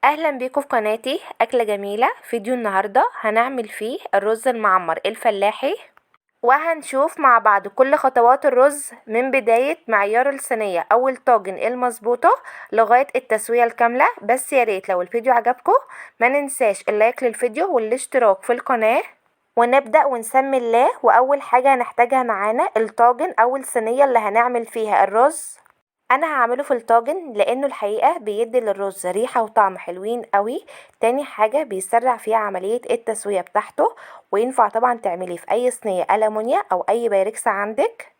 اهلا بيكم في قناتي اكله جميلة. فيديو النهارده هنعمل فيه الرز المعمر الفلاحي، وهنشوف مع بعض كل خطوات الرز من بداية معيار الصينية او الطاجن المظبوطه لغاية التسوية الكاملة. بس يا ريت لو الفيديو عجبكم ما ننساش اللايك للفيديو والاشتراك في القناة، ونبدا ونسمي الله. واول حاجة هنحتاجها معانا الطاجن او الصينية اللي هنعمل فيها الرز. انا هعمله في الطاجن لانه الحقيقة بيدي للرز ريحه وطعم حلوين قوي. تاني حاجة بيسرع فيها عملية التسوية بتاعته، وينفع طبعا تعمليه في اي صينية ألمونيا او اي بايركس عندك.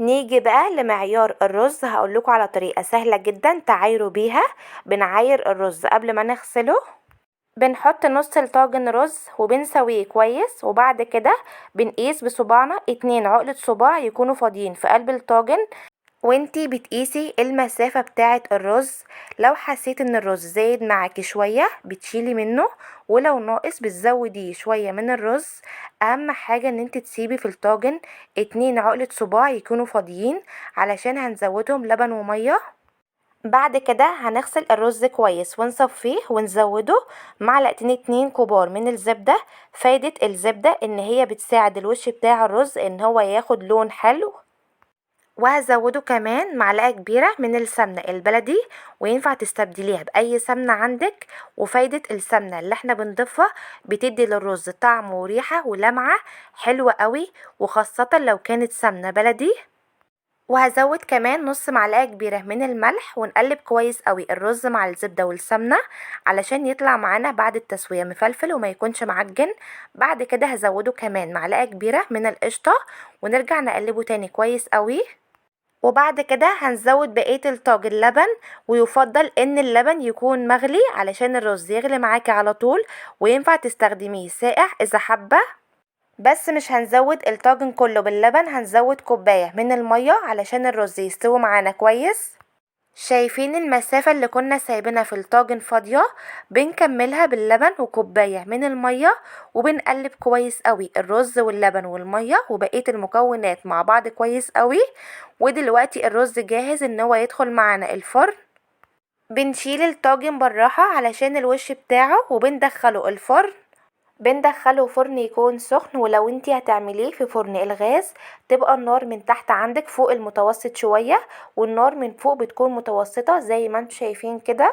نيجي بقى لمعيار الرز، هقول لكم على طريقه سهلة جدا تعايروا بيها. بنعاير الرز قبل ما نغسله، بنحط نص الطاجن رز وبنسويه كويس، وبعد كده بنقيس بصباعنا 2 عقله صباع يكونوا فاضيين في قلب الطاجن. وانتي بتقيسي المسافة بتاعة الرز، لو حسيت ان الرز زايد معاكي شوية بتشيلي منه، ولو ناقص بتزوديه شوية من الرز. اهم حاجة ان انتي تسيبي في الطاجن 2 عقلة صباع يكونوا فاضيين علشان هنزودهم لبن ومية. بعد كده هنغسل الرز كويس ونصفيه ونزوده معلقتين 2 كبار من الزبدة. فايدة الزبدة ان هي بتساعد الوش بتاع الرز ان هو ياخد لون حلو. وهزوده كمان معلقة كبيرة من السمنة البلدي، وينفع تستبدليها بأي سمنة عندك. وفايدة السمنة اللي احنا بنضيفها بتدي للرز طعم وريحة ولمعة حلوة قوي، وخاصة لو كانت سمنة بلدي. وهزود كمان نص معلقة كبيرة من الملح، ونقلب كويس قوي الرز مع الزبدة والسمنة علشان يطلع معانا بعد التسوية مفلفل وما يكونش معجن. بعد كده هزوده كمان معلقة كبيرة من القشطة، ونرجع نقلبه تاني كويس قوي. وبعد كده هنزود بقية الطاجن لبن، ويفضل ان اللبن يكون مغلي علشان الرز يغلي معاكي على طول، وينفع تستخدميه ساقع اذا حابة. بس مش هنزود الطاجن كله باللبن، هنزود كوباية من المية علشان الرز يستوي معانا كويس. شايفين المسافة اللي كنا سايبينها في الطاجن فاضية؟ بنكملها باللبن وكوباية من المية، وبنقلب كويس قوي الرز واللبن والمية وبقية المكونات مع بعض كويس قوي. ودلوقتي الرز جاهز ان هو يدخل معانا الفرن. بنشيل الطاجن بالراحة علشان الوش بتاعه وبندخله الفرن. بندخله فرن يكون سخن، ولو انتي هتعمليه في فرن الغاز تبقى النار من تحت عندك فوق المتوسط شوية، والنار من فوق بتكون متوسطة زي ما انتم شايفين كده.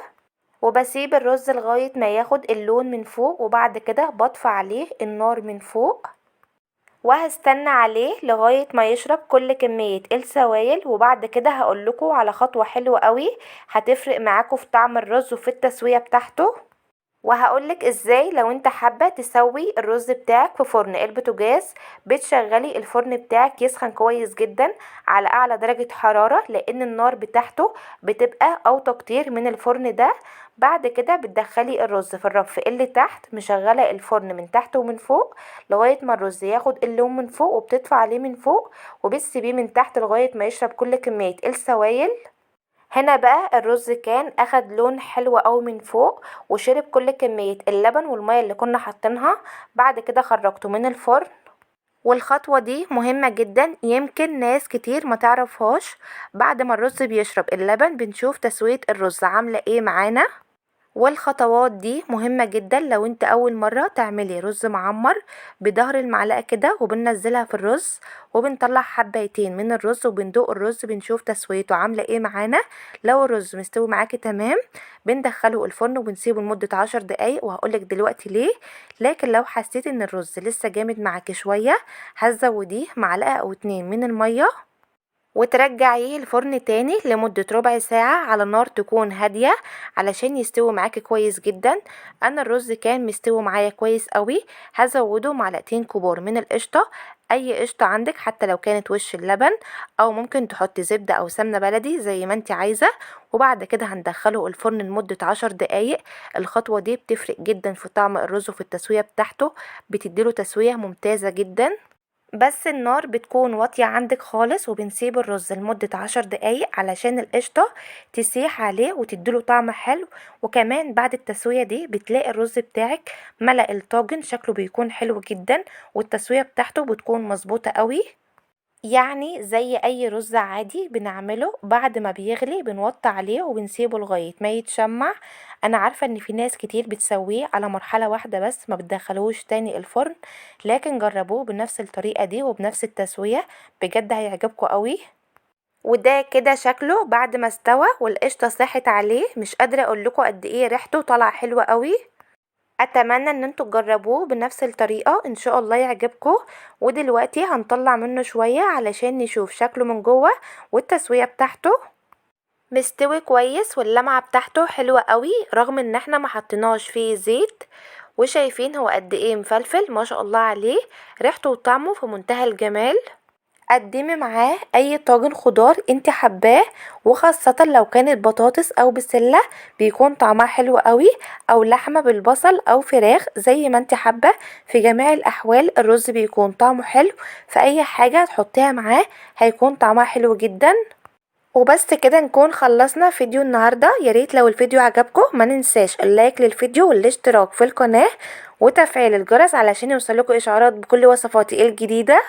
وبسيب الرز لغاية ما ياخد اللون من فوق، وبعد كده بطفي عليه النار من فوق، وهستنى عليه لغاية ما يشرب كل كمية السوائل. وبعد كده هقولكوا على خطوة حلوة قوي هتفرق معاكوا في طعم الرز وفي التسوية بتاعته، وهقولك ازاي لو انت حابة تسوي الرز بتاعك في فرن البوتاجاز. بتشغلي الفرن بتاعك يسخن كويس جدا على اعلى درجة حرارة، لان النار بتاعته بتبقى اوطى كتير من الفرن ده. بعد كده بتدخلي الرز في الرف اللي تحت، مشغلة الفرن من تحت ومن فوق لغاية ما الرز ياخد اللون من فوق، وبتطفي عليه من فوق وبتسيبيه من تحت لغاية ما يشرب كل كمية السوائل. هنا بقى الرز كان اخد لون حلو قوي من فوق وشرب كل كمية اللبن والمية اللي كنا حاطينها. بعد كده خرجته من الفرن. والخطوة دي مهمة جدا، يمكن ناس كتير ما تعرفهاش. بعد ما الرز بيشرب اللبن بنشوف تسوية الرز عاملة ايه معانا. والخطوات دي مهمة جدا لو انت اول مرة تعملي رز معمر. بظهر المعلقة كده وبننزلها في الرز، وبنطلع حبايتين من الرز وبندوق الرز بنشوف تسويته عاملة ايه معانا. لو الرز مستوي معاكي تمام بندخله الفرن وبنسيبه لمدة 10 دقايق، وهقولك دلوقتي ليه. لكن لو حسيت ان الرز لسه جامد معاكي شوية هتزوديه معلقة او 2 من المية، وترجعيه الفرن تاني لمدة ربع ساعة على نار تكون هادية علشان يستوي معاكي كويس جدا. انا الرز كان مستوي معايا كويس قوي. هزوده معلقتين كبار من القشطة، اي قشطة عندك حتى لو كانت وش اللبن، او ممكن تحطي زبدة او سمنة بلدي زي ما انت عايزة. وبعد كده هندخله الفرن لمدة 10 دقايق. الخطوة دي بتفرق جدا في طعم الرز وفي التسوية بتاعته، بتديله تسوية ممتازة جدا. بس النار بتكون واطية عندك خالص، وبنسيب الرز لمدة 10 دقايق علشان القشطة تسيح عليه وتديله طعم حلو. وكمان بعد التسوية دي بتلاقي الرز بتاعك ملأ الطاجن، شكله بيكون حلو جدا والتسوية بتاعته بتكون مظبوطة قوي. يعني زي اي رز عادي بنعمله، بعد ما بيغلي بنوطي عليه وبنسيبه لغاية ما يتشمع. انا عارفة ان في ناس كتير بتسويه على مرحلة واحدة بس، ما بتدخلوش تاني الفرن، لكن جربوه بنفس الطريقة دي وبنفس التسوية، بجد هيعجبكم قوي. وده كده شكله بعد ما استوى والقشطة ساحت عليه، مش قادرة اقول لكم قد ايه ريحته طالعة حلوة قوي. اتمنى ان انتوا تجربوه بنفس الطريقة، ان شاء الله يعجبكم. ودلوقتي هنطلع منه شوية علشان نشوف شكله من جوه والتسوية بتاعته. مستوي كويس واللمعة بتاعته حلوة قوي رغم ان احنا ما حطيناش فيه زيت، وشايفين هو قد ايه مفلفل ما شاء الله عليه، ريحته وطعمه في منتهى الجمال. قدمي معاه اي طاجن خضار انت حباه، وخاصة لو كانت بطاطس او بسلة بيكون طعمها حلو قوي، او لحمة بالبصل او فراخ زي ما انت حابة. في جميع الاحوال الرز بيكون طعمه حلو، فاي حاجة تحطيها معاه هيكون طعمها حلو جدا. وبس كده نكون خلصنا فيديو النهاردة. يا ريت لو الفيديو عجبكم ما ننساش اللايك للفيديو والاشتراك في القناة وتفعيل الجرس علشان يوصلكوا اشعارات بكل وصفاتي الجديدة.